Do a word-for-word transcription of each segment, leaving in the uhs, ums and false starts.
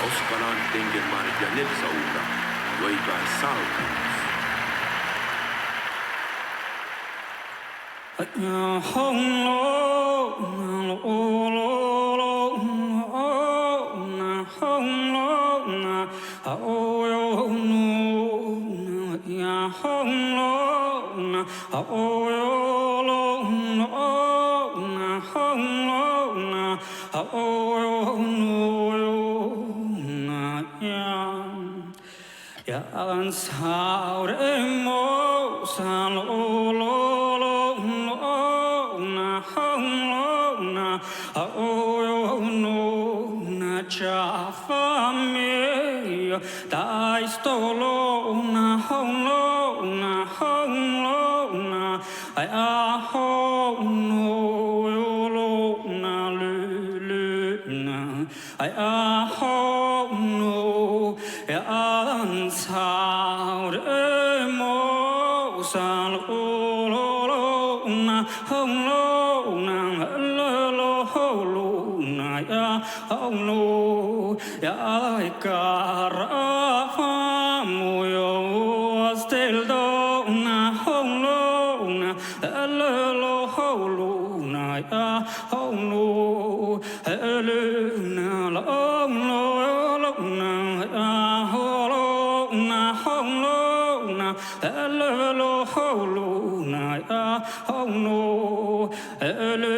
Oskalan Denger Márjja Nilsovdna, Juoiga Sávdnus. Ja ansáremu sa lo lo lo lo na hon lo na a o o no na čáfa mii. Dáisto lo na hon lo na hon lo na ai a hon no jo lo na lu lu na. Ai a hon no ja ansáremu sa lo lo lo na hon lo na lo lo lo na ja hon no ja ai gára fámu jo oastil do na hon lo na lo lo lo na ja hon no Lu na lo lo lo na a ho lo na hon lo na lo lo lo na a hon no. Lu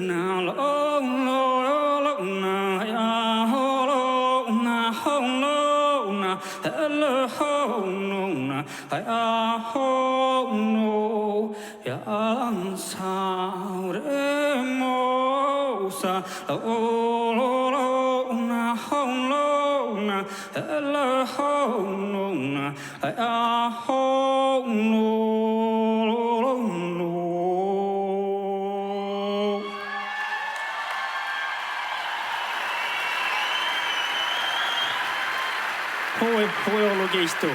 na lo lo lo na a ho lo na hon lo na lo hon no na a hon no. Ja ansáremu sa lo lo lo na hon lo na lo hon no na a hon no. Hui, hui olu giitu.